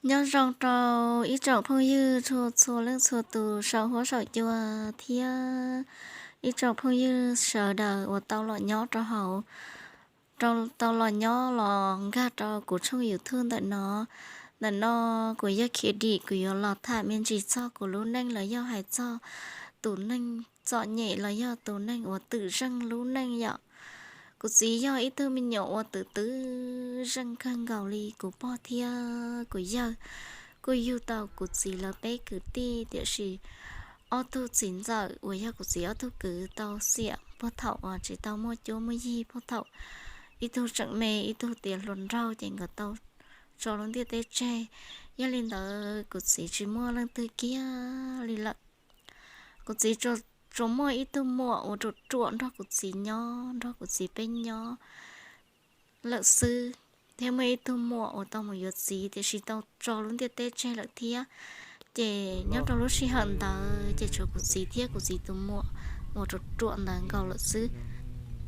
Nyob zoo rau ib tsoom phooj ywg txhua txhua leej txhua tus saum huab saum cua thiab ib tsoom phooj ywg sawv daws uas tau los nyob rau hauv, rau, tau los nyob los nkag rau kuv tshooj YouTube ntawm no. Ntawm no kuv yog Khiav Dim, kuv yuav los tham me ntsis txog kuv lub neej los yog hais txog tus neeg txom nyem los yog tus neeg uas twm zeej lub neej yom. Kuv txiv yog ib tug me nyuam uas twm twm zeej kawg nkaus li. Kuv pog thiab kuv yawg kuj yug tau kuv txiv lawv peb kwv tij, tiam sis ob tug txiv ntxawm uas yog kuv txiv ob tug kwv tau xiam puag thaum uas tsis tau muaj cuab muaj yig, puag thaum ib tug tseem me ib tug tiav hluas nraug ces nkawd tau tso lub ntiaj teb tseg. Yog li ntawd kuv txiv tsis muaj leej twg kiag li lawm. Kuv txiv tsuas muaj ib tug muam uas ruam ruam nrog kuv txiv nyob, nrog kuv txiv peb nyob lawm xwb, thiab muaj ib tug muam uas tau mus yuav txiv tiam sis tau tso lub ntiaj teb tseg lawm thiab. Ces nyob rau lub sij hawm ntawd ces tshuav kuv txiv thiab kuv txiv tus muam uas ruam ruam ntawd nkaus lawm xwb.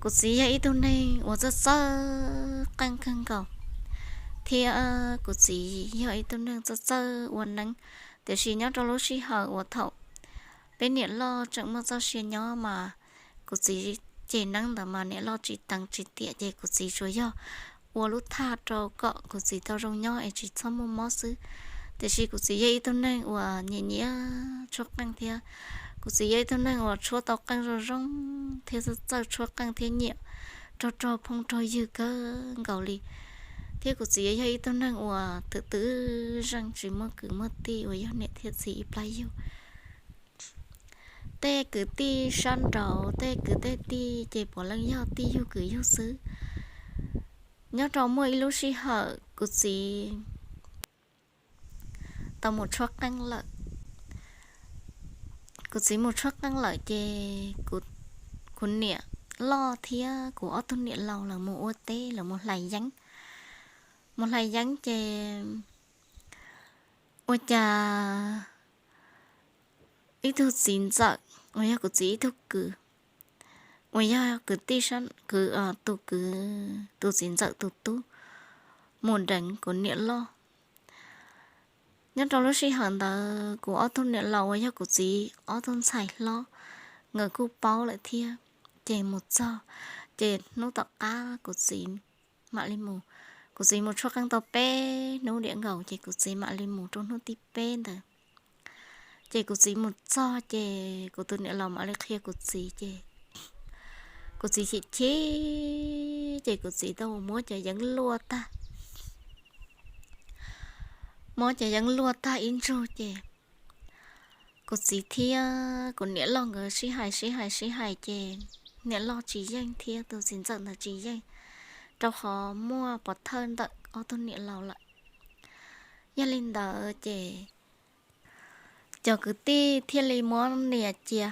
Kuv txiv yog ib tug neeg uas txawj txawj qeej kawg nkaus, thiab kuv txiv yog ib tug neeg txawj txawj ua neeb. Tiam sis nyob rau lub sij hawm uas thaum peb niam loj tseem muaj txoj sia nyob mas kuv txiv ceg neeb ntawd mas niam loj tsis teev tsis tiam ces kuv txiv tsuas yog ua lub thaj rau kom kuv txiv tau zoo nyob es tsis txhob muaj mob xwb. Tiam sis kuv txiv yog ib tug neeg uas nyiam nyiam tshuab qeej thiab kuv txiv yog ib tug neeg uas tshuab tau qeej zoo zoo thiab txawj tshuab qeej thiab nyiam rog rog phooj rog ywg kawg nkaus li. Thiab kuv txiv yog ib tug neeg uas twm twm zeej tsis muaj kwv muaj tij uas yog niam thiab txiv ib plab yug. Tej kwv tij sab nraud, tej kwv tej tij ces puav leej yog tij yug kwv yug xwb. Nyob rau muaj ib lub sij hawm kuv txiv tau mus tshuab qeej lawm. Kuv txiv mus tshuab qeej lawm ces kuv niam loj thiab kuv ob tug niam laus lawv mus ua teb, lawv mus hlais yeeb. Mus hlais yeeb ces ua cas ib tug txiv ntxawm uas yog kuv txiv ib tug kwv, uas yog kwv tij sab, kwv, tus kwv, tus txiv ntxawm tus tub mus deev kuv niam loj. Nyob rau lub sij hawm ntawd kuv ob tug niam laus uas yog kuv txiv ob tug ntxhais hlob, nkawd kuj paub lawm thiab. Ces mus txog, ces hnub tom qab kuv txiv mam li mus. Kuv txiv mus tshuab qeej tau peb hnub diam nkaus ces kuv txiv mam li mus rau hnub thib peb ntawd. Ces kuv txiv mus txog ces kuv tus niam laus mam li qhia kuv txiv ces kuv txiv chim chim ces kuv txiv tau muab cov yeeb luaj tag, muab cov yeeb luaj tag ib ntsug ces kuv txiv thiab kuv niam loj nkawd sib hais sib hais sib hais ces niam loj tsis yeej thiab tus txiv ntxawm ntawd tsis yeej, rau qhov muaj pov thawj ntawm ob tug niam laus lawm. Yog li ntawd ces cov kwv tij thiaj li muab nias cia,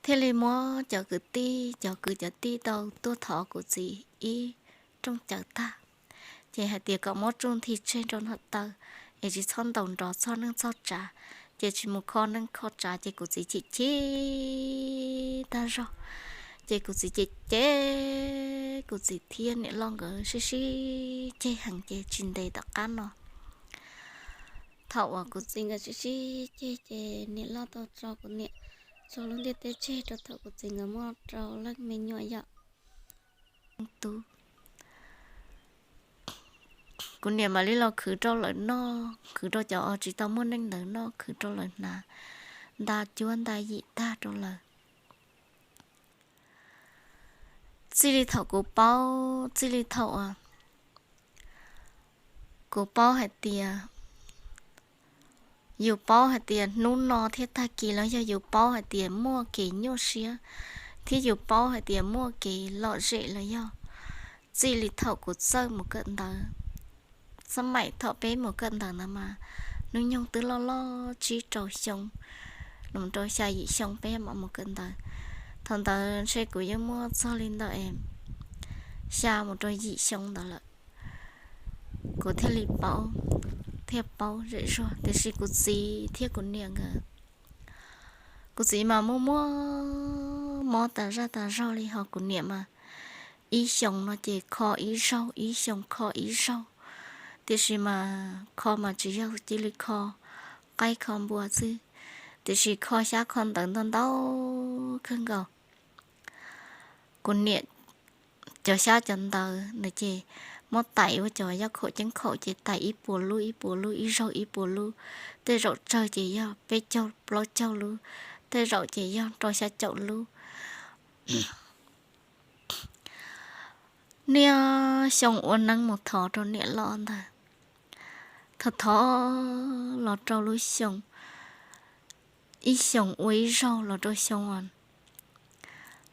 thiaj li muab cov kwv tij, cov kwv cov tij tau tuaj thov kuv txiv ib rooj cawv tag, ces hais tias kom muab tsuj nthi tseg rau nram taw, es tsis txhob ntaus nrov txog neej txog tsav, ces tsis mus kho neej kho tsav. Ces kuv txiv chim chim tag zog, ces kuv txiv cem cem kuv txiv thiab niam loj nkawd sib sib ceg heev ces tsis ntev tom qab no, thaum uas kuv txiv nkawd sib sib ceg ces niam loj tau tso kuv niam tso lub ntiaj teb tseg rau thaum kuv txiv nkawd muaj rau leej me nyuam yom. Kuv niam mam li los khwv rau lawv noj, khwv rau cov tsis tau muaj neej ntawd noj, khwv rau lawv hnav, nta cuab nta yim tag rau lawv. Txij li thaum kuv paub, txij li thaum kuv paub hais tias, yus paub hais tias hnub no thiab tag kis los yog yus paub hais tias muaj kev nyuaj siab, thiab yus paub hais tias muaj kev lom zem los yog txij li thaum kuv txawj mus kawm ntawv, xab maim thaum peb mus kawm ntawv ntawd mas hnub nyoog twb loj loj tsib rau xyoo, los rau xya yim xyoo peb mam mus kawm ntawv. Thaum ntawd ntshe kuv yeej muaj txog li ntawm xya mus rau yim xyoo ntawd lawm, kuv thiaj li paub, thiaj paub zem zuag. Tiam sis kuv txiv thiab kuv niam nkawd, kuv txiv mas muaj muaj mob tas zaj tas zog li, ho kuv niam mas ib xyoos no ces kho ib zaug, ib xyoos kho ib zaug, Tiam sis mas kho mas tsis yog cia li kho qaib kho npua xwb, tiam sis kho xyab kho ntawv ntau ntau kawg nkaus. Kuv niam cov xyab cov ntawv ntawd ces muab tais ua cov yaj khaum ceeb khaum ces tais ib puas lub ib puas lub ib zaug ib puas lub, tej zaum tsawg ces yog peb caug plaub caug lub, tej zaum ces yog rau xya caum lub. Niaj xyoo ua neeb mus thov rau niam loj ntag, thov thov los rau lub xyoo, ib xyoos ua ib zaug los rau xyoo,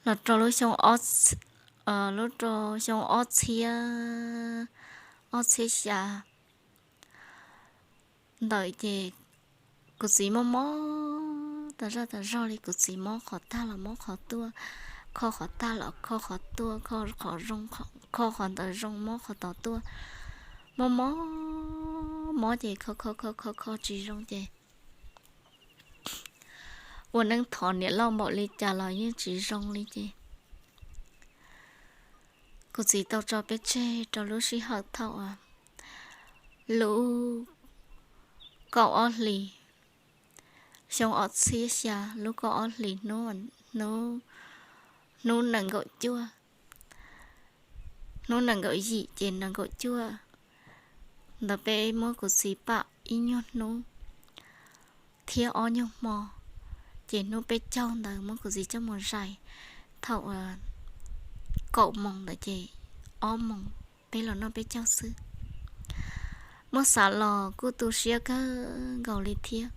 los rau lub xyoo, lub rau xyoo ob txhiab, ob txhiab xya ntawd ces kuv txiv mob mob tas zaj tas zog li, kuv txiv mob qhov tag los mob qhov tuaj, kho qhov tag los kho qhov tuaj, kho qhov zoo, kho qhov ntawd zoo mob qhov tod tuaj, mob mob mob ces kho kho kho kho kho tsis zoo ces ua neeb thov niam loj npaum li cas los yeej tsis zoo li ces kuv txiv tau tso peb tseg rau lub sij hawm thaum lub kaum ob hlis, xyoo ob txhiab xya lub kaum ob hlis hnub, hnub nees nkaum cuaj, hnub nees nkaum yim ces nees nkaum cuaj ntawd peb muab kuv txiv pam ib nyuag hnub thiab ob nyuag hmo, ces hnub peb caug ntawd muab kuv txiv coj mus zais thaum kaum moos ntawd ces ob moos peb los noj peb caug xwb. Muab xav los kuj tu siab kawg nkaus li thiab.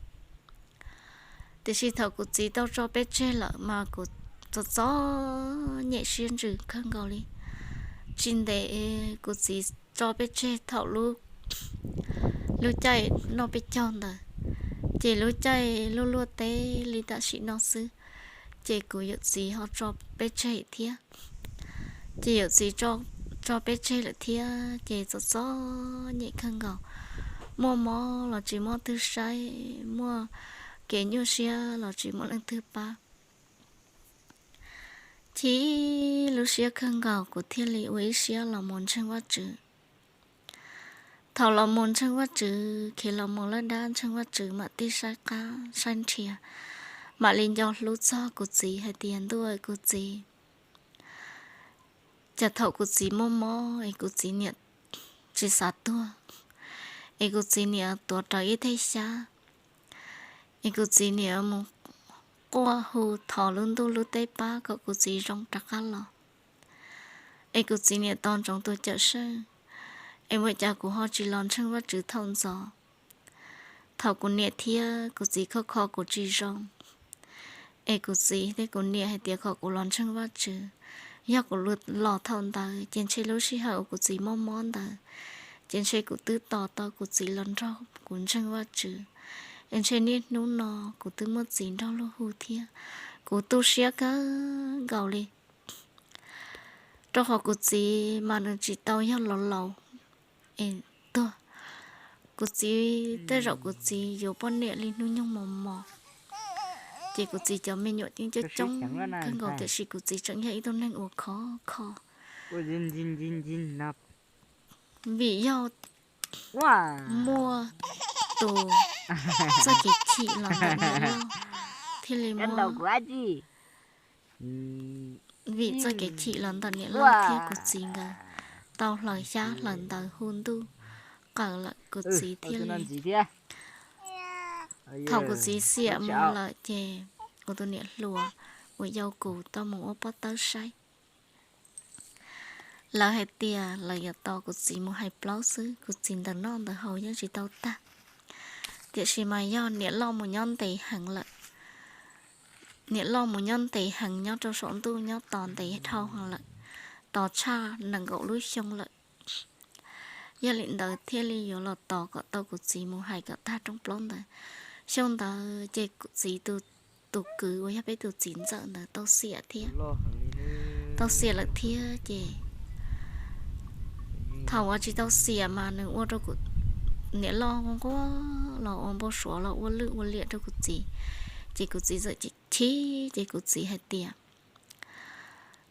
Tiam sis thaum kuv txiv tau tso peb tseg lawm mas kuv txom txom nyem siab ntsws kawg nkaus li. Tsis ntev kuv txiv tso peb tseg thaum lub caij noj peb caug ntawd, ces lub caij luaj luaj teb li tam sim no xwb, ces kuv yawm txiv ho tso peb tseg thiab. Ces yawm txiv tso peb tseg lawm thiab ces txom txom nyem kawg nkaus. Muaj mob los tsis muaj twg saib, muaj kev nyuaj siab los tsis muaj leej twg pab. Chim lub siab kawg nkaus kuv thiaj li ua ib siab los mus ntseeg Vajtswv. Thaum los mus ntseeg Vajtswv, khiav los mus lawm dab ntseeg Vajtswv mam tij saib qab saib nrhiav, mam li nco hlub txog kuv txiv hais tias ntuj kuv txiv, cas thaum kuv txiv muaj mob es kuv txiv niam tsis xav tuag, es kuv txiv niam tuav rawv ib thej xyab, es kuv txiv niam mus quaj hu thov lub ntuj lub teb pab kom kuv txiv zoo rov qab los, es kuv txiv niam tos ntsoov tus Cawmseej, es ua cas kuv ho tsis los ntseeg Vajtswv thaum ntxov? Thaum kuv niam thiab kuv txiv kho kho kuv tsis zoo, es kuv txiv thiab kuv niam hais tias kom kuv los ntseeg Vajtswv, yog kuv los thaum ntawd ces ntshe lub sij hawm uas kuv txiv mob mob ntawd, ces ntshe kuv twb tos tau kuv txiv los nrog kuv ntseeg Vajtswv, es ntshe niaj hnub no kuv twb muaj txiv nrog luag hu thiab. Kuv tu siab kawg nkaus li, rau qhov kuv txiv mas nws tsis tau yog laus laus es tuag. Kuv txiv, tej zaum kuv txiv yuav poj niam li hnub nyoog mos mos, ces kuv txiv cov me nyuam yeej coob coob kawg nkaus, tiam sis kuv txiv tseem yog ib tug neeg uas khov kho. Vim yog muaj tus txoj kev chim los ntawm niam loj thiaj li muab, vim txoj kev chim los ntawm niam loj thiab kuv txiv nkawd tau hlawv xyab hlawv ntawv hu ntuj qawm lawm kuv txiv thiaj li, thaum kuv txiv xiam mus lawm ces kuv tus niam hluas uas yau kuv tau mus ua pob tawb saib. Lawv hais tias lawv yuav tos kuv txiv mus hais plaub xwb, kuv txiv ntawm noj ntawm haus yeej tsis tau tag. Tiam sis mas yog niam loj mus nyob ntev heev lawm, niam loj mus nyob ntev heev nyob rau saum ntuj nyob tos ntev dhau heev lawm, tos tshaj nees nkaum lub xyoo lawm. Yog li ntawd thiaj li yuav los tos kom tau kuv txiv mus hais kom tag rooj plaub ntawd. Xyoo ntawd ces kuv txiv tus kwv uas yog peb tus txiv ntxawm ntawd tau xiam thiab, tau xiam lawm thiab ces thaum uas tsis tau xiam mas nws ua rau kuv niam loj nquag los ua npau suav los ua lwj ua liam rau kuv txiv, ces kuv txiv txawm chim chim ces kuv txiv hais tias,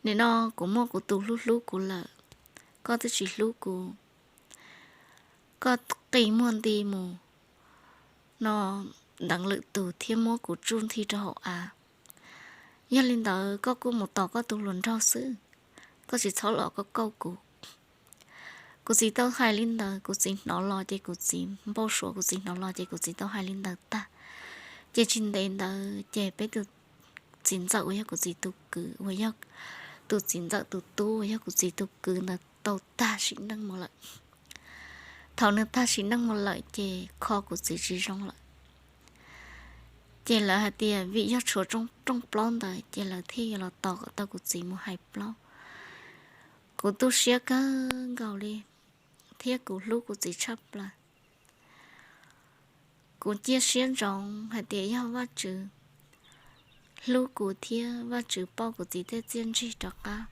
nim no kuv muaj kuv tus hlub hlub kuv lawm, koj twb tsis hlub kuv. Koj qi muag nti mus no, deev lwm tus thiab muab kuv tsuj nthi rau hauv av. Yog li ntawd koj kuj mus tos koj tus hluas nraug xwb, koj tsis txhob los kauj kauj kuv. Kuv txiv tau hais li ntawd, kuv txiv hnov los ces kuv txiv npau suav, kuv txiv hnov los ces kuv txiv tau hais li ntawd tag. Ces tsis ntev ntawd ces peb tus txiv ntxawm uas yog kuv txiv tus kwv, uas yog tus txiv ntxawm tus tub uas yog kuv txiv tus kwv ntawd tau tag sim neej mus lawm. Thaum nws tag sim neej mus lawm ces kho kuv txiv tsis zoo lawm. Ces lawv hais tias vim yog tshuav rooj plaub ntawd ces lawv thiaj yuav los tos kom tau kuv txiv mus hais plaub. Kuv tu siab kawg nkaus li thiab kuv hlub kuv txiv tshaj plaws. Kuv cia siab ntsoov hais tias yog Vajtswv hlub kuv thiab Vajtswv pauj kuv txiv tej txiaj ntsig rov qab.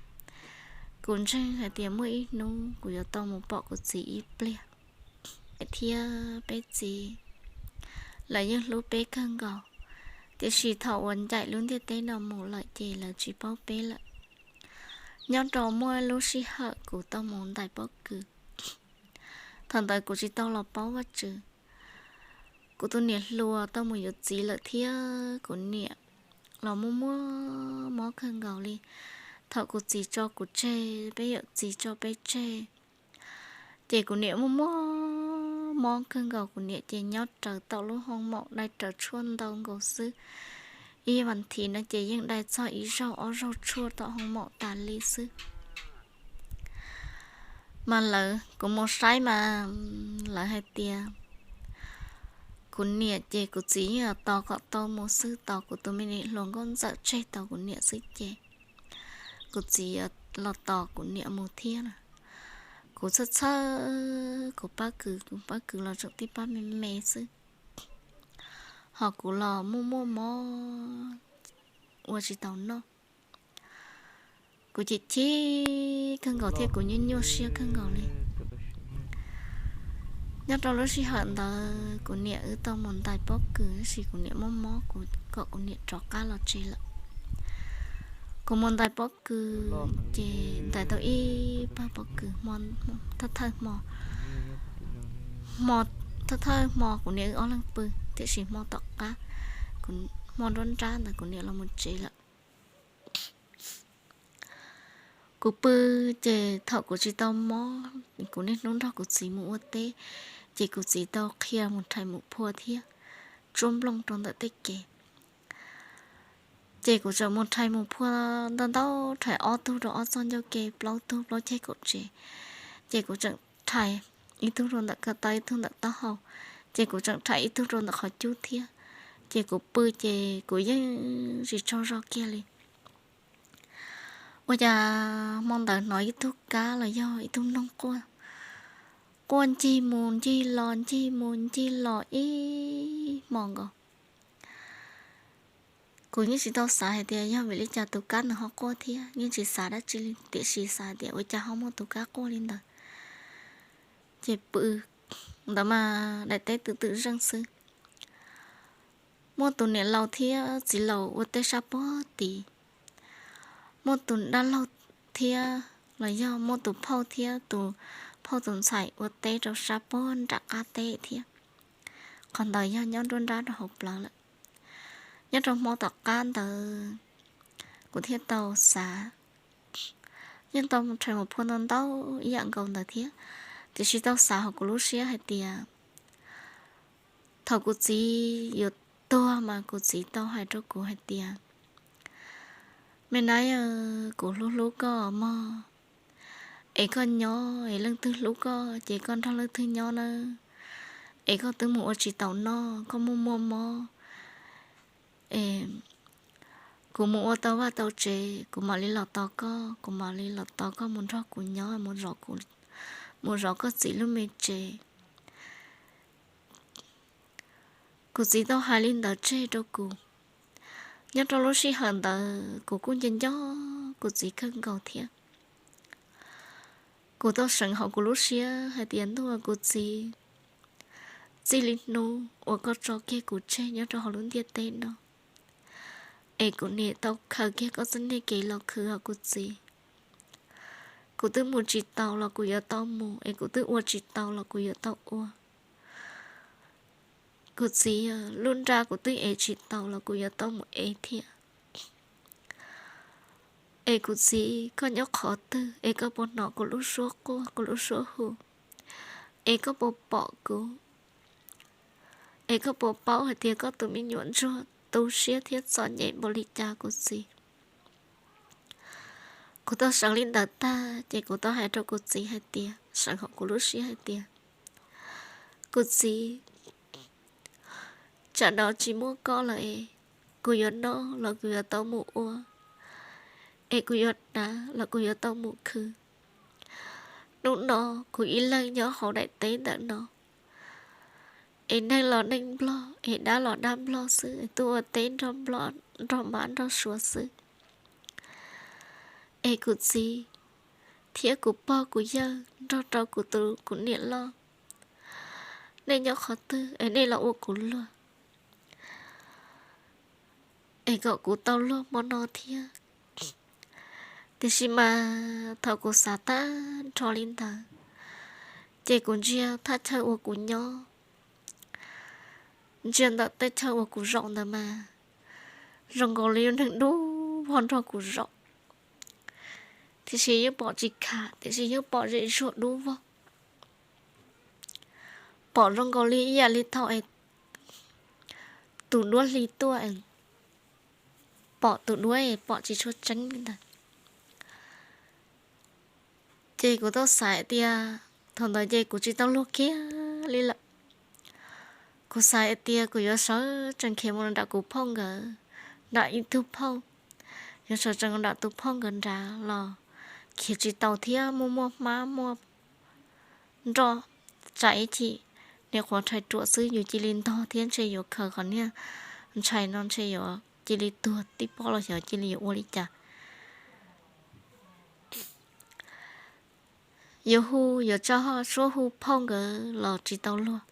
Kuv ntseeg hais tias muaj ib hnub kuv yuav tau mus pom kuv txiv ib pliag. Thiab peb txiv, lawv yeej hlub peb kawg nkaus, tiam sis thaum uas ncaim lub ntiaj teb no mus lawm ces lawv tsis paub peb lawm. Nyob rau muaj lub sij hawm kuv tau mus ntais pob kws, thaum ntawd kuv tsis tau los paub Vajtswv. Kuv tus niam hluas tau mus yuav txiv lawm thiab kuv niam los muaj muaj mob kawg nkaus li. Thaum kuv txiv tso kuv tseg, peb yawm txiv tso peb tseg, ces kuv niam muaj muaj mob kawg nkaus. Kuv niam ces nyob raws tom lub hoo maum dai raws tshuaj ntau nkaus xwb. Ib vas thiv no ces yeej dai txog ib zaug ob zaug tshuaj tom hoo maum tas li xwb. Mas lawv, kuv mus saib mas lawv hais tias kuv niam ces kuv txiv yeej tos kom tau mus xwb, tos kuv tus me niam hluas nkauj ntxawm tseg tos kuv niam xwb ces kuv txiv los tos kuv niam mus thiab na. Kuv txhawj txhawj, kuv pab kws, kuv pab kws los tseem tib pab me me xwb, ho kuv los muaj muaj mob ua tsis tau noj. Kuv chim chim kawg nkaus thiab kuv nyuaj nyuaj siab kawg nkaus li. Nyob rau lub sij hawm ntawd kuv niam wb tau mus ntais pob kws, tab sis kuv niam muaj mob, kuv kom kuv niam rov qab los tsev lawm. Kuv mus ntais pob kws, ces ntais tau ib pawg pob kws, thawj thawj hmo, hmo, thawj thawj hmo kuv niam wb ob leeg pw, tiam sis hmo tom qab, hmo nruab nrab ntawd kuv niam los mus tsev lawm. Kuv pw, ces thaum kuv tsis tau mob, kuv niaj hnub nrog kuv txiv mus ua teb, ces kuv txiv tau qhia mus rhais mus phua thiab tsuab nplooj rau ntawm tej kev. Ces kuv tseem mus rhais mus phua ntau ntau, rhais ob tug rau ob txoj ncauj ke, plaub tug plaub ceg kaum tsev. Ces kuv tseem rhais ib tug rau ntawm ko taw, ib tug ntawm taub hau, ces kuv tseem rhais ib tug rau ntawm qhov cub thiab. Ces kuv pw ces kuv yeej tsis tsaug zog kiag li. Ua cas hmo ntawd hnov ib tug kab los yog ib tug noog quaj, quaj ncig mus ncig los, ncig mus ncig los ib hmo nkaus. Kuv yeej tsis tau xav hais tias yog vim li cas tus kab ntawd ho quaj thiab, yeej tsis xav dab tsi li, tiam sis xav tias ua cas ho muaj tus kab quaj li ntawd. Ces pw ntawd mas daim teb twm twm zeej xwb. Muaj tus niam laus thiab txiv laus ua teb sab puag tid. Muaj tus dab laug thiab los yog muaj tus phauj thiab tus phauj tus ntxhais ua teb rau sab puag nram qab teb thiab. Qhov ntawd yog nyob nruab nrab rau hauv plawv lawm. Nyob rau hmo tom qab ntawd, kuv thiaj tau xav, yeej tau mus rhais mus phua ntau ntau ib yam nkaus ntawd thiab, tiam sis tau xav hauv kuv lub siab hais tias, thaum kuv txiv yuav tuag mas kuv txiv tau hais rau kuv hais tias, me nab, kuv hlub hlub koj mog, es koj nyob es leej twg hlub koj ces koj nrog leej twg nyob nawb, es koj twb mus ua tsis taus noj, koj muaj muaj mob, es kuv mus ua tau vaj tau tsev, kuv mam li los tos koj, kuv mam li los tos koj mus nrog kuv nyob, mus zov koj txiv lub me tsev. Kuv txiv tau hais li ntawd tseg rau kuv. Nyob rau lub sij hawm ntawd kuv kuj nco nco kuv txiv kawg nkaus thiab. Kuv tau seev hauv kuv lub siab hais tias, ntuj, kuv txiv, txij li hnub uas koj tso kiag kuv tseg nyob rau hauv lub ntiaj teb no, es kuv niam tau khaws kiag koj txoj niag kev los khwv hauv kuv txiv. Kuv twb mus tsis taus los kuv yuav tau mus, es kuv twb ua tsis taus los kuv yuav tau ua. Kuv txiv, lub nra kuv twb ev tsis taus los kuv yuav tau mus ev thiab. Es kuv txiv, koj nyob qhov twg es koj puas hnov kuv lub suab quaj, kuv lub suab hu? Es koj puas pom kuv? Es koj puas paub hais tias koj tus me nyuam ntsuag tu siab thiab txom nyem npaum li cas kuv txiv? Kuv tau seev li ntawd tag ces kuv tau hais rau kuv txiv hais tias, seev hauv kuv lub siab hais tias, kuv txiv, tsam no tsis muaj koj lawm es, kuv yuav noj los kuv yuav tau mus ua, es kuv yuav hnav los kuv yuav tau mus khwv. Hnub no kuv ib leeg nyob hauv daim teb ntawm no, es neeg los neeg nplog, es dab los dab nplog xwb, es tuaj ua teb nrog mab nrog suav xwb. Es kuv txiv, thiab kuv pog kuv yawg nrog rau kuv tus kuv niam loj, nej nyob qhov twg es nej los ua kuv luag, es kom kuv tau luag hmo no thiab. Tiam sis mas thaum kuv xav tag nrho li ntawd, ces kuv ntsia thaj chaw uas kuv nyob, ntsia ntawm tej chaw uas kuv zaum ntawd mas zoo nkaus li yog neeg dub vog nrog kuv zaum, tiam sis yeej pom tsis kham, tiam sis yeej pom zem zuag dub vog. Pom zoo nkaus li ib yam li thaum es tus duab hli tuaj, pom tus duab pom tsis tshua tseeb li ntawd. Ces kuv tau xav tias, thaum ntawd ces kuv tsis tau luag kiag li lawm. Kuv xav tias kuv yuav sawv tsees khiav mus nram kuv phauj nkawd, nram ib tug phauj, yuav sawv tsees nram tus phauj nkawd nrad los khiav tsis tau thiab, muaj muaj hmab muaj nroj, tsam ib chim niam qhuav rhais ruam xwb yus cia li ntog thiab ntshe yuav khaws qhov niag ntshai no ntshe yuav cia li tuag tib pob los xyov cia li yuav ua li cas. Yuav hu, yuav tsa suab hu phauj nkawd los tsis tau luag,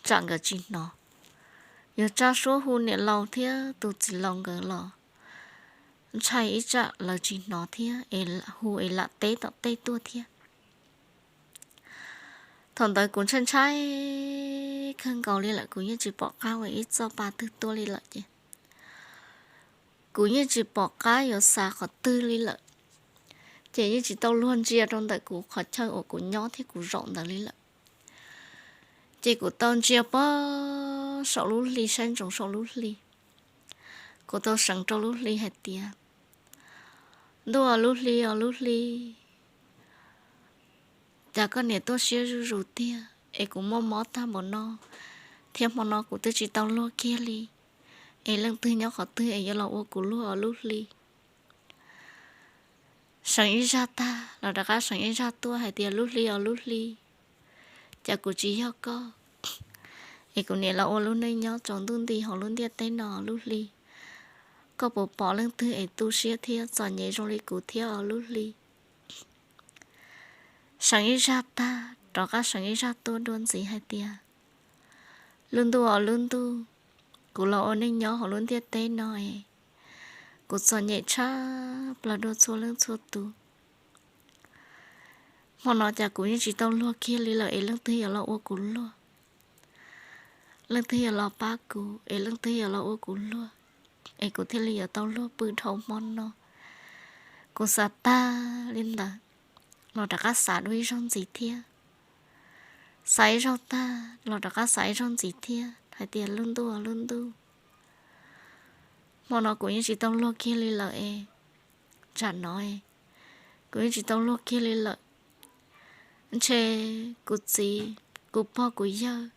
tsam nkawd tsis hnov. Yuav tsa suab hu niam laus thiab tus txiv laus nkawd los ntshai ib tsam lawv tsis hnov thiab es hu es lam teb tom tej tuaj thiab. Thaum ntawd kuv ntshai ntshai kawg nkaus li lawm, kuv yeej tsis pom qab ua ib txoj pa twg tuaj li lawm ces kuv yeej tsis pom qab yuav xav qhov twg li lawm. Ces yeej tsis tau luag ntsia rau ntawm kuv qhov chaw uas kuv nyob thiab kuv zaum ntawd li lawm. Ces kuv tau ntsia pog saum lub hli, saib ntsoov saum lub hli. Kuv tau seev rau lub hli hais tias, ntuj os lub hli os lub hli, cas koj niam tuaj siab zuj zus tiag es kuv muaj mob tag npaum no, thiab hmo no kuv twb tsis tau luag kiag li, es leej twg nyob qhov twg es yuav los ua kuv luag os lub hli. Seev ib zaj tag los rov qab seev ib zaj tuaj hais tias, lub hli os lub hli, cas kuv tsis yog koj, es kuv niam los ua lub neej nyob tsaus ntuj nti hauv lub ntiaj teb no lub hli. Koj puas pom leej twg es tu siab thiab txom nyem zoo li kuv thiab os lub hli? Seev ib zaj tag rov qab seev ib zaj tuaj dua ntxiv hais tias, lub ntuj os lub ntuj, kuv los ua neej nyob hauv lub ntiaj teb no es kuv txom nyem tshaj plaws dua txhua leej txhua tus. Hmo no cas kuv yeej tsis tau luag kiag li lawm es leej twg yuav los ua kuv luag? Leej twg yuav los pab kuv es leej twg yuav los ua kuv luag, es kuv thiaj li yuav tau luag pw dhau hmo no? Kuv xav tag li ntawd los rov qab xav dua ib zaug ntxiv thiab. Xav ib zaug tag los rov qab xav ib zaug ntxiv thiab hais tias, lub ntuj os lub ntuj, hmo no kuv yeej tsis tau luag kiag li lawm es, tsam no kuv yeej tsis tau luag kiag li lawm. Ntshe kuv txiv, kuv pog kuv yawg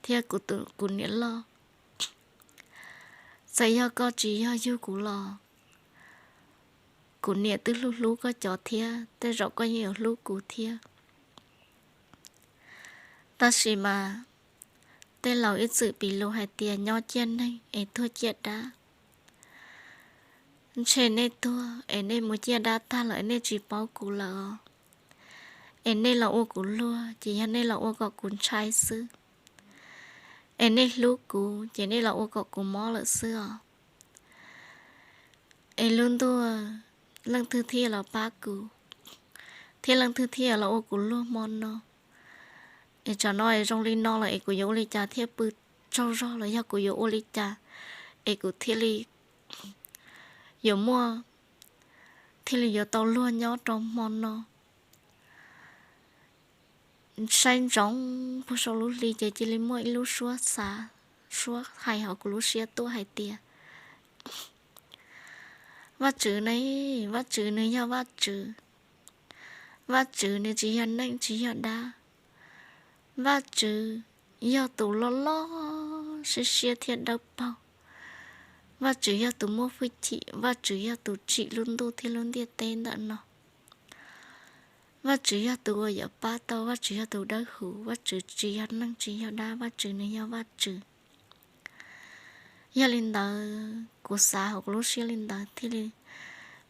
thiab kuv tus kuv niam loj, txawm yog koj tsis yog yug kuv los kuv niam twb hlub hlub koj cov thiab, tej zaum koj yeej yuav hlub kuv thiab. Tab sis mas tej laus ib txwm piv lus hais tias nyob ciaj neeg es tuag ciaj dab. Ntshe nej tuag es nej mus ciaj dab tag lawm es nej tsis paub kuv lawm os. Es nej los ua kuv luag ces yog nej los ua kom kuv ntshai xwb. Es nej hlub kuv ces nej los ua kom kuv mob lawm xwb os. Es lub ntuj, leej twg thiaj los pab kuv? thiab leej twg thiaj los ua kuv luag hmo no. Es tsam no es zoo li no lawm es kuv yuav ua li cas thiaj pw tsaug zog los yog kuv yuav ua li cas es kuv thiaj li yuav muaj, thiaj li yuav tau luag nyob rau hmo no. Saib ntsoov puag saum lub hli ces cia li muaj ib lub suab xav, suab hais hauv kuv lub siab tuaj hais tias, Vajtswv ne, Vajtswv nws yog Vajtswv. Vajtswv nws tsis yog neeg tsis yog dab. Vajtswv yog tus loj loj siab siab thiab dawb paug. Vajtswv yog tus muaj hwj chim, Vajtswv yog tus tsim lub ntuj thiab lub ntiaj teb ntawm no. Vajtswv yog tus uas yuav pab tau, Vajtswv yog tus dawb huv, Vajtswv tsis yog neeg tsis yog dab, Vajtswv nws yog Vajtswv. Yog li ntawd kuv xav hauv kuv lub siab li ntawd thiaj li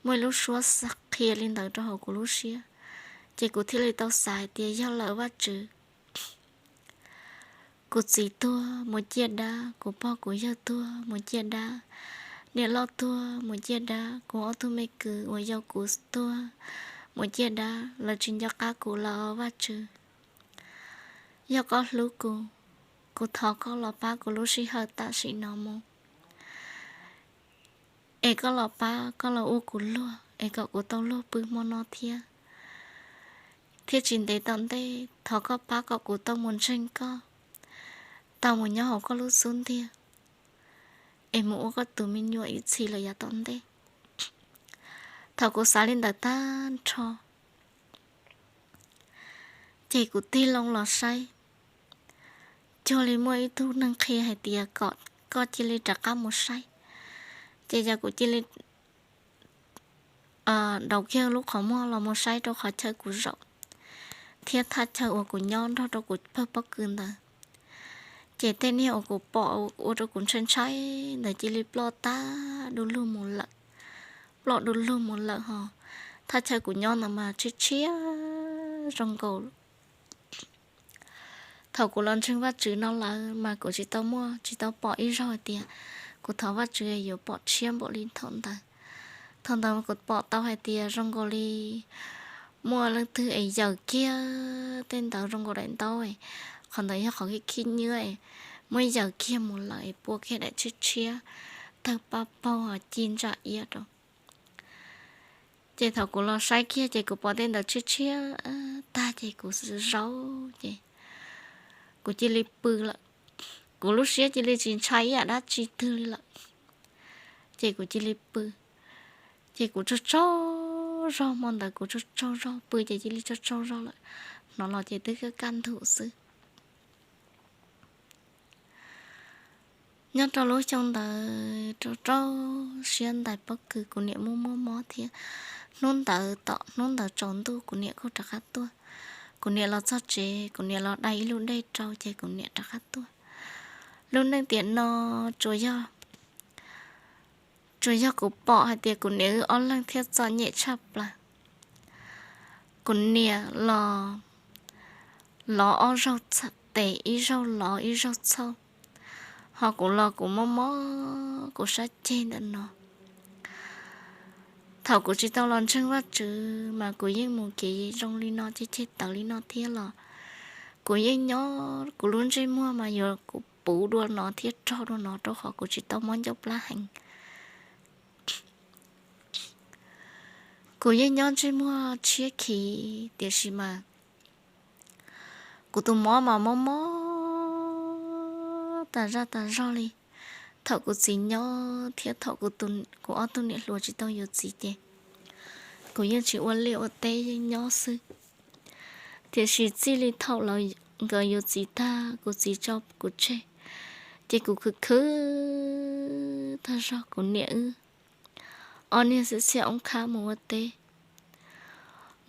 muaj ib lub suab qhia li ntawd rau hauv kuv lub siab, ces kuv thiaj li tau xav hais tias yog lawm Vajtswv. Kuv txiv tuag mus ciaj dab, kuv pog kuv yawg tuag mus ciaj dab, niam loj tuag mus ciaj dab, kuv ob tug me kwv uas yau kuv tuag mus ciaj dab, lawv tsis nco qab kuv lawm Vajtswv. Yog koj hlub kuv, kuv thov koj los pab kuv lub sij hawm tam sim no mus, es koj los pab, koj los ua kuv luag es kom kuv tau luag pw hmo no thiab, thiab tsis ntev tom ntej thov koj pab kom kuv tau mus ntseeg koj, tau mus nyob hauv koj lub xub ntiag, es mus ua koj tus me nyuam ib txhis lawm yav tom ntej. Thaum kuv xav li ntawd tag nrho, ces kuv tig loo los saib, cuag li muaj ib tug neeg qhia hais tias kom koj cia li rov qab mus saib. Ces yog kuv cia li daus kiag lub qhov muag los mus saib rau qhov chaw kuv zaum thiab thaj chaw uas kuv nyob nrog rau kuv pawg pob kws ntawd. Ces tej niag uas kuv pom ua rau kuv ntshai ntshai ntawd cia li ploj tag du lug mus lawm, ploj du lug mus lawm hos thaj chaw kuv nyob ntawd mas tshiab tshiab zoo nkaus. Thaum kuv los ntseeg Vajtswv no lawm mas kuv tsis tau muaj, tsis tau pom ib zaug hais tias kuv thov Vajtswv yuav pom tshiab npaum li thaum ntawd. Thaum ntawd kuv pom tau hais tias zoo nkaus li muaj leej twg es yaws kiag tej ntawd zoo nkaus daim ntaub, qhov ntawd yog qhov khib khib nyiab, muab yaws kiag mus lawm es pua kiag daim tshiab tshiab, tawg paj paug hos ci ntsa iab rau. Ces thaum kuv los saib kiag ces kuv pom tej ntawd tshiab tshiab tag ces kuv zaub ces kuv cia li pw lawm. Kuv lub siab cia li tsis ntshai ib yam dab tsi twg li lawm, ces kuv cia li pw. Ces kuv tsaug tsaug zog, hmo ntawd kuv tsaug tsaug zog, pw ces cia li tsaug tsaug zog lawm. Hnov los ces twb kaj kaj ntug xwb. Nyob rau lub xyoo ntawd rau rau siab ntais pob kws kuv niam muaj muaj mob thiab. Hnub ntawd tom hnub ntawd tsaus ntuj kuv niam kuj rov qab tuaj. Kuv niam los txog tsev, kuv niam los dai ib lub dej rau ces kuv niam rov qab tuaj. Lub neej tiam no tsuas yog, tsuas yog kuv pom hais tias kuv niam wb ob leeg thiaj txom nyem tshaj plaws. Kuv niam los lov ob zaug tes, ib zaug lov ib zaug txhauj, hos kuv los kuv mob mob kuv sab ceg ntawm no. Thaum kuv tsis tau los ntseeg Vajtswv mas kuv yeej mus kev zoo li no, ceg ceg tawv li no thiab los kuv yeej nyob, kuv lub ntsej muag mas yuav kuv puv dua no thiab rog dua no rau qhov kuv tsis tau mob ncauj plab heev. Kuv yeej nyob ntsej muag tshiab khiv tiam sis mas kuv tus mob mas mob mob tas zaj tas zog li. Thaum kuv txiv nyob thiab thaum kuv ob tug niam hluas tsis tau yuav txiv ces kuv yeej tsis ua liaj ua teb, yeej nyob xwb. Tiam sis txij li thaum nkawd yuav txiv tag, kuv txiv tso kuv tseg, ces kuv khwv khwv tag zog. Kuv niam wb ob niag xiam xiam oob khab mus ua teb.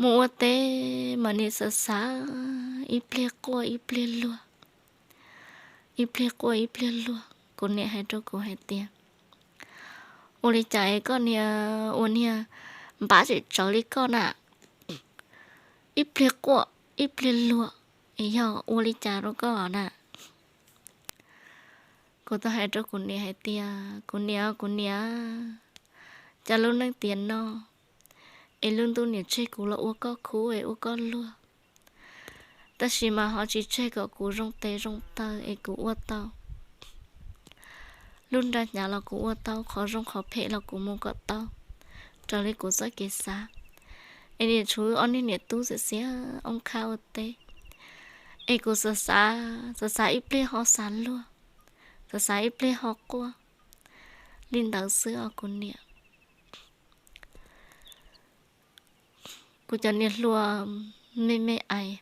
Mus ua teb mas niam xav xav, ib pliag quaj ib pliag luag, ib pliag quaj ib pliag luag. Kuv niam hais rau kuv hais tias, Ua li cas es koj niag ua niag npab tseem tsawv li koj na? Ib pliag quaj ib pliag luag, yog ua li cas rau koj na? Kuv tau hais rau kuv niam hais tias, Kuv niam, kuv niam, cas lub neej tiam no es lub ntuj niam tseg kuv los ua koj khub es ua koj luag, tab sis mas ho tsis tseg kom kuv zoo tes zoo taw es kuv ua tau lub nra hnyav los kuv ua tau, qhov zoo qhov phem los kuv mus kom tau raws li kuv txoj kev xav. Es niam tshuav ob niag niam tub xiam xiam oob khab ua teb, es kuv xav xav, xav xav ib pliag ho xav luag, xav xav ib pliag ho quaj li ntawd xwb os kuv niam. Kuv cov niam hluas me me ais,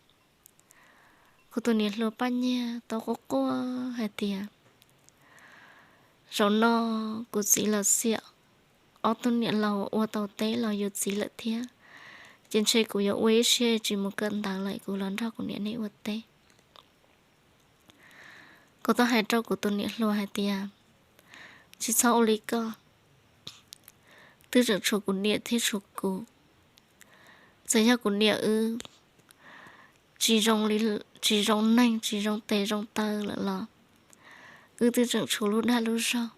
kuv tus niam hluas Paj Nyiag tau quaj quaj hais tias, zaum no kuv txiv los xiam ob tug niam laus ua tau teb los yus txiv lawm thiab, ces ntshe kuv yuav ua ib siab tsis mus kawm ntawv lawm, kuv los nrog kuv niam nej ua teb. Kuv tau hais rau kuv tus niam hluas hais tias, tsis txhob ua li koj, twb tseem tshuav kuv niam thiab tshuav kuv. Txawm yog kuv niam wb tsis zoo neeg, tsis zoo tes zoo taw lawm los wb twb tseem tshuav lub dag lub zog,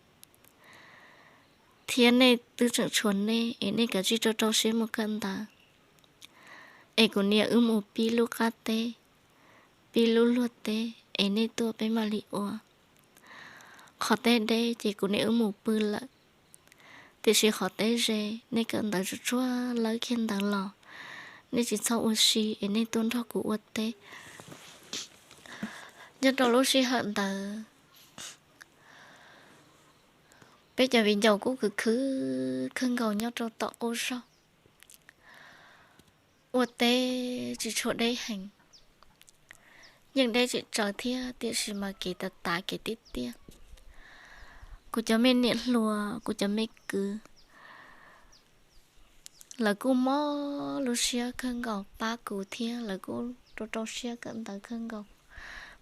thiab nej twb tseem tshuav nej, es nej kav tsij rau rau siab mus kawm ntawv, es kuv niam wb mus pib lub qab teb, pib lub luag teb, es nej tuaj peb mam li ua. Qhov teb deb ces kuv niam wb mus pw lawm, tiam sis qhov teb ze nej kawm ntawv tsuag tsuag lawb kiag ntawd los nej tsis txhob ua si, es nej tuaj nrog kuv ua teb. Nyob rau lub sij hawm ntawd, peb cov viv ncaus kuj khwv khwv kawg nkaus nyob rau tom qub zog. Ua teb tsis tshua deb heev, yeej deb tsis tsaus thiab, tiam sis mas kev tav tav kev tiaj tiaj. Kuv cov me niam hluas, kuv cov me kwv, lawv kuj mob lub siab kawg nkaus pab kuv thiab, lawv kuj rau rau siab kawm ntawv kawg nkaus,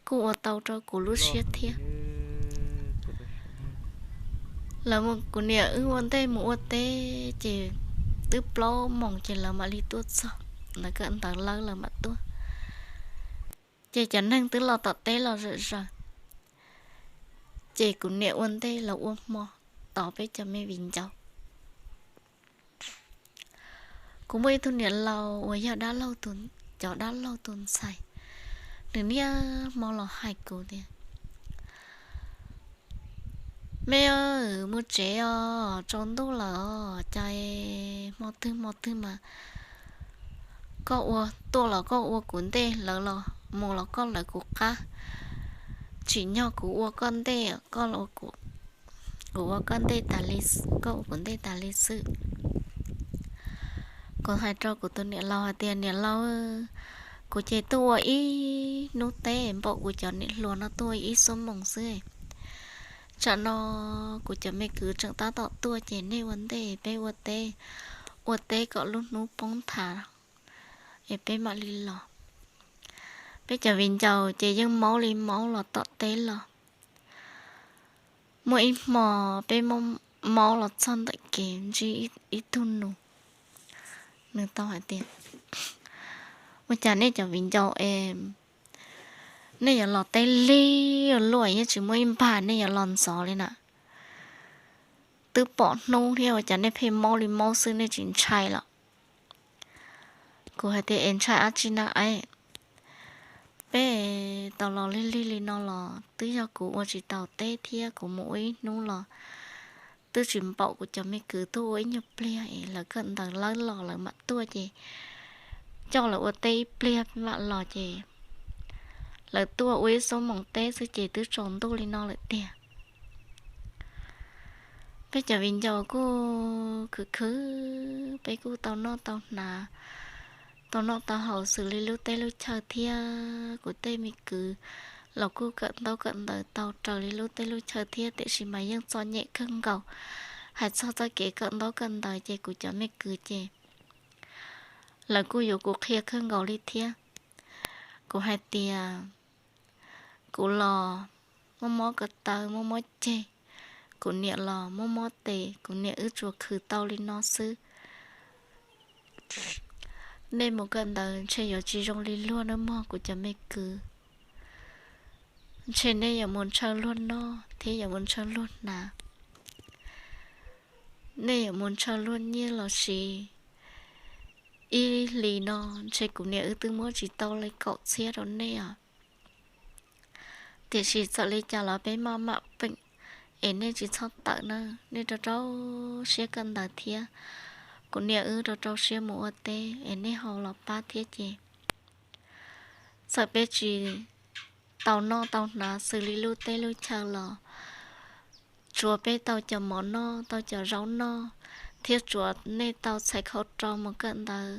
kuj ua tau rau kuv lub siab thiab. Lawv mus, kuv niam wb ua ntej mus ua teb ces twb plaub moos ces lawv mam li tuaj txog, lawv kawm ntawv lawm lawv mam tuaj. Ces cov neeg twb los tom teb los zom zaws, ces kuv niam ua ntej los ua hmo tos peb cov me viv ncaus. Kuv muaj ib tug niam laus uas yog dab laug, cov dab laug tus ntxhais, nws niaj hmo los hais kuv tias, me, mus tsev os, tsaus ntuj lawm os, cas hmo twg hmo twg mas koj ua, tuaj los koj ua kuv ntej, lawv los mus los koj lawv kuv qab, tsim nyog kuv ua koj ntej, koj ua kuv ntej tas li, koj ua kuv ntej tas li xwb. Kuv hais rau kuv tus niam laus hais tias, niam laus, kuv ces tuaj ua ib hnub teb npaum kuv cov niam hluas no tuaj ua ib xuab moos xwb. Tsam no kuv cov me kwv tseem tab tom tuaj ces nej ua ntej peb ua teb, ua teb kom lub hnub poob nthav es peb mam li los. Peb cov viv ncaus ces yeej maub li maub los tom teb los. Muaj ib hmo peb maub los txog ntawm kev ntsib ib tug nus, nws tau hais tias, ua cas nej cov viv ncaus es nej yuav los teb lig luaj, yeej tsis muaj ib npag nej yuav los ntxov li na. Twb pom hnub thiab ua cas nej pheej maub li maub xwb, nej tsis ntshai los? Kuv hais tias, es ntshai dab tsi na aib? Peb tau los lig lig li no los twb yog kuv ua tsis taus teb thiab kuv mus ua ib hnub los twb tsis npaum kuv cov me kwv tuaj ua ib nyuag pliag es lawv kawm ntawv lawb los lawv mam tuaj ces coj lawv ua teb ib pliag mam los ces lawv tuaj ua ib xuab moos teb xwb ces twb tsaus ntuj li no lawm tiag. Peb cov viv ncaus kuj khwv khwv, peb kuj tau noj tau hnav, tau noj tau haus xws li lub teb lub chaw thiab kuv tej me kwv los kuj kawm ntaub kawm ntawv tau raws li lub teb lub chaw thiab, tiam sis mas yeej txom nyem kawg nkaus. Hais txog txoj kev kawm ntaub kawm ntawv ces kuv cov me kwv ces lawv kuj yuav kuv qhia kawg nkaus li thiab. Kuv hais tias kuv los muaj mob ko taw muaj mob ceg, kuv niam los muaj mob tes, kuv niam wb tsuas khwv tau li no xwb. Nej mus kawm ntawv ntshe yuav tsis zoo li luag nawb mog kuv cov me kwv. Ntshe nej yuav mus ntshaw luag noj thiab yuav mus ntshaw luag hnav. Nej yuav mus ntshaw luag nyiaj los sis ib hlis no ntshe kuv niam wb twb muab tsis tau li kaum txhiab rau nej os. Tiam sis txawm li cas los peb maj mam peem, es nej tsis txhob tawm na, nej rau rau siab kawm ntawv thiab. Kuv niam wb rau rau siab mus ua teb, es nej ho los pab thiab ces txawm peb tsis tau noj tau hnav xws li lub teb lub chaw los tsuav peb tau cov mov noj, tau cov zaub noj, thiab tsuav nej tau txhais khau rau mus kawm ntawv,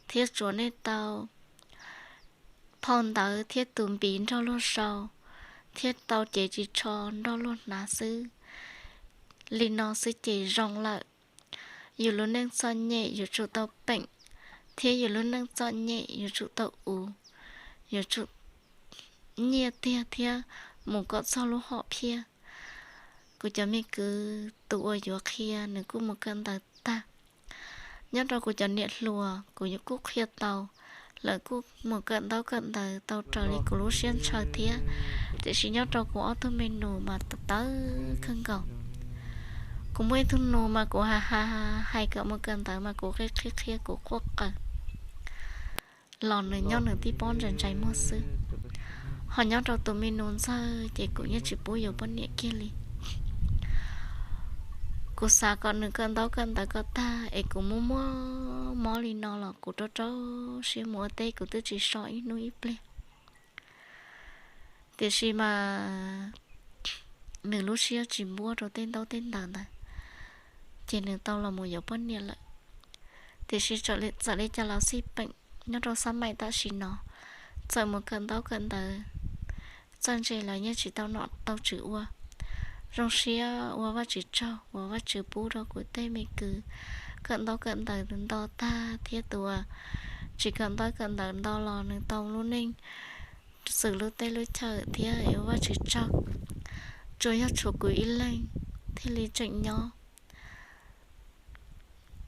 thiab tsuav nej tau phau ntawv thiab tus npiv nrog luag sau, thiab tau cev ris tsho nrog luag hnav xwb. Li no xwb ces zoo lawm. Yus lub neej txom nyem yuav tsum tau peem, thiab yus lub neej txom nyem yuav tsum tau ua, yuav tsum nyiaj tiag thiab mus kom txog lub hom phiaj. Kuv cov me kwv tus uas yuav qhia nws kuj mus kawm ntawv tag. Nyob rau kuv cov niam hluas kuv kuj qhia tau, lawv kuj mus kawm ntaub kawm ntawv tau raws li kuv lub siab ntshaw thiab. Tiam sis nyob rau kuv ob tug me nus mas tawv kawg nkaus. Kuv muaj ib tug nus mas kuv ha ha hais kom mus kawm ntawv mas kuv qhia qhia qhia kuv quaj qawm los nws nyob nws tib pob ntsais ntsais muag xwb. Ho nyob rau tus me nus ntxawg ces kuv yeej tsis pub yuav poj niam kiag li. Kuv xav kom nws kawm ntaub kawm ntawv kom tag es kuv muaj muaj mob li no los kuv rau rau siab mus ua teb, kuv twb tsis so ib hnub ib pliag. Tiam sis mas nws lub siab tsis npuab rau tej ntaub tej ntawv ntawd, ces nws tau los mus yuav poj niam lawm. Tiam sis txawm li cas los xij peem, nyob rau xab maim tam sim no, txawm mus kawm ntaub kawm ntawv txawj ntse los yeej tsis tau nom tau tswv ua. Zoo siab ua Vajtswv tsaug uas Vajtswv pub rau kuv tej me kwv kawm ntaub kawm ntawv nto tag thiab tus uas tsis kawm ntaub kawm ntawv nto los nws tau lub neej xws lub teb lub chaw thiab es ua Vajtswv tsaug. Tsuas yog tshuav kuv ib leeg thiaj li tseem nyob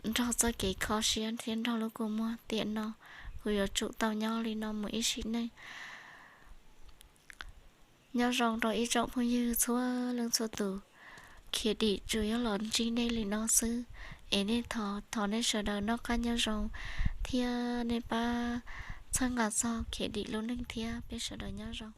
nrog txoj kev kho siab thiab nrog lub kua muag tiam no. Kuv yuav tsum tau nyob li no mus ib sim neej. Nyob zoo rau ib tsoom phooj ywg txhua leej txhua tus. Khiav dim tsuas yog los ntsib nej li no xwb, es nej thov, thov nej sawv daws noj qab nyob zoo thiab nej pab txhawb nqa txog khiav dim lub neej thiab. Peb sawv daws nyob zoo.